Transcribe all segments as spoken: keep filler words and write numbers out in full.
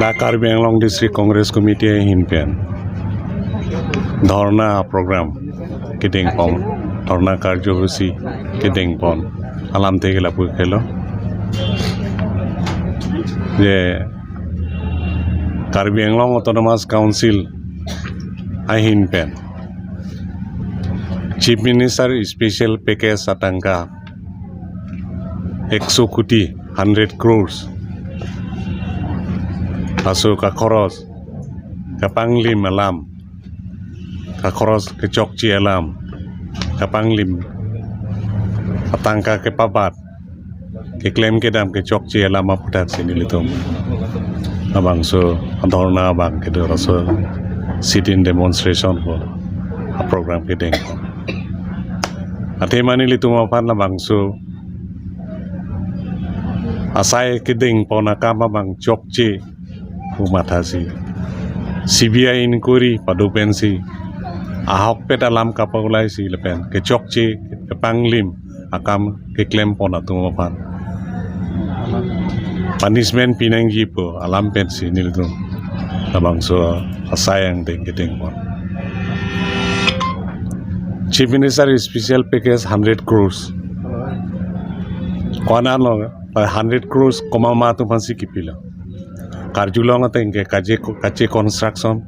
La Karbi Anglong District Congress Committee ahin pen dhorna program kedengpon, dhorna karjosuchi kedengpon alamthe ke lapu helo, je Karbi Anglong Autonomous Council ahin pen Chief Minister Special Package atangka ekso koti, hundred crores, laso kakhoros kapanglim alam, kakhoros kechokche alam, kapanglim atangka kepabat, keklem kedam kechokche alam aputhaksi nelitum labangso adhorna abang kedo, laso sit-in demonstration pu aprogram kedeng. Athema nelitum aphan labangso asai kedengpon akam abang chokche pu mathasi, C B I inquiry pado pensi, ahokpet alam kapaulaisi lapen kechokche kepanglim akam keklempon atum aphan punishment pinangji pu alam pensi nelitum labangso asai angdeng kedengpon. Chief Minister Special Package hundred crores. Ko-an lo, hundred crores komat atum aphansi kipilo? Karjulong ateng ke Kache, Kache Construction,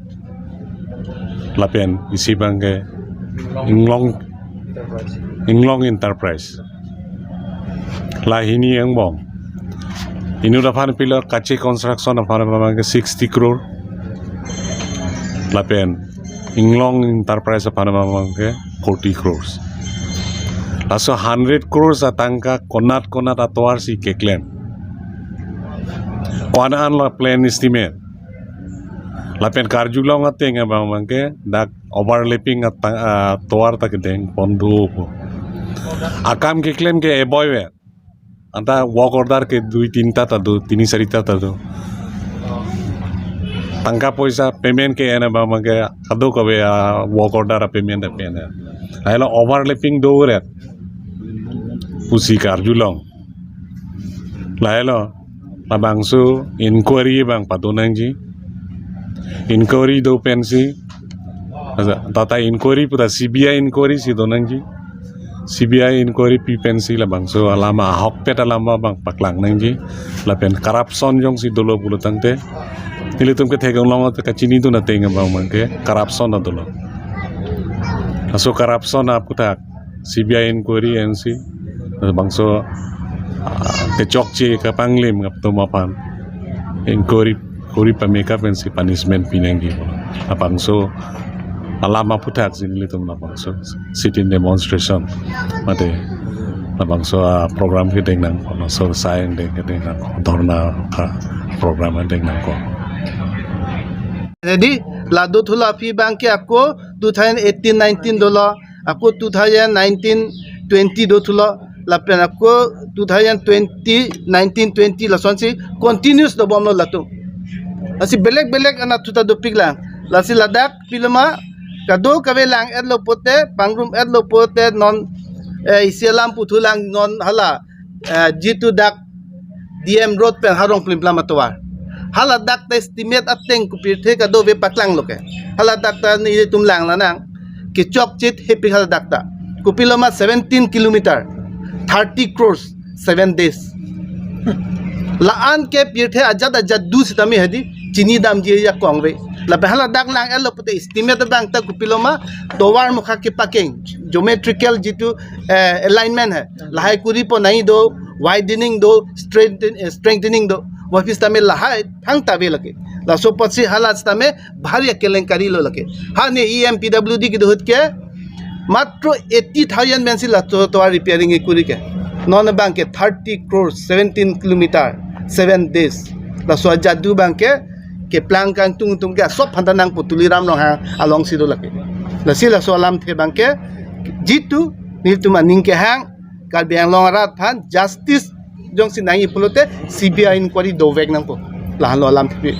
lapen isi abang ke Inglong, Inglong Enterprise. La hini angbong. Inut aphan pilo, Kache Construction aphan abang ke sixty crore. Lapen Inglong Enterprise aphan abang ke forty crores. Laso hundred crores atangka konat konat atovarsi keklem? Ko-an lo plan estimate? Lapen Karjulong ateng abang abang ke dak overlapping atang, ah, tovar ta kedengpon do pu. Akam keklem ke eboi ve. Anta work order ke dui tinta ta do, tini sari ta ta do. Tangka poisa payment ke-en abang abang ke kadokave a work order a payment a pen. Lahelo overlapping do ret pusi karjulong. Lahelo labangso inquiry abang pado nangji. Inquiry do pensi, tata inquiry puta C B I inquiry si do nangji. C B I inquiry pi pensi labangso alam ahokpet alam abang paklang nangji. Lapen corruption jongsi dolo pulo tangte, nelitum kethek-ong long kachinidun ateng abang abang ke corruption ta dolo. Laso corruption aputhak C B I inquiry ensi labangso, ah, kechokche kapanglim atum aphan inquiry kori pame ka pensi punishment pinangji. Labangso alam aputhak si nelitum labangso sit-in demonstration mate labangso, ah, program kedeng nangkok, laso asai angdeng kedeng nangkok, dhorna ka program kedeng nangkok. Jadi la dothulo aphi abang ke ako two thousand eighteen nineteen dolo, ako two thousand nineteen twenty dothulo, lapen ako two thousand twenty, nineteen twenty lasonsi continuous dobomlo latum. Lasi belek belek anatthu ta dopiklang. Lasi ladak piloma kadokave lang-etlo pote, pangrum-etlo pote non, eh, isi alam puthulang non hala, eh, jitu dak D M Road pen Harong Plimplam atovar. Hala dak ta estimate ateng kopirthe kadokave paklanglo ke. Hala dak ta nelitum lang lanang. Kechokche hepik hala dak ta. Kopiloma seventeen kilometer, thirty crores, seven days. La-an ke pirthe ajat ajat do sitame hedi chinidamji ajakong ave. Lapen hala dak lang-etlo pote estimate abang ta kopiloma tovar mukha kepakeng, geometrical jitu, eh, alignment hai, lahai kori ponnai do, widening do, strengthen-, eh, strengthening do. Vaphi sitame lahai thangta ave lake. Laso apotsi hala sitame bhari akelengkari lo lake. Ha ne E M P W D kedo ahut ke matro eighty thousand pensi laso tovar repairing kori ke. Non abang ke thirty crores, seventeen kilometer, seven days. Laso ajat do abang ke keplang kangtung tum ke asop phanta nangpo, Tuliram Ronghang alongsi do lake. Lasi laso alamthe abang ke jitu nelitum aning kehang, Karbi Anglong arat aphan justice jongsi nangji pulote C B I inquiry dovek nangpo. Lahenlo alamthe.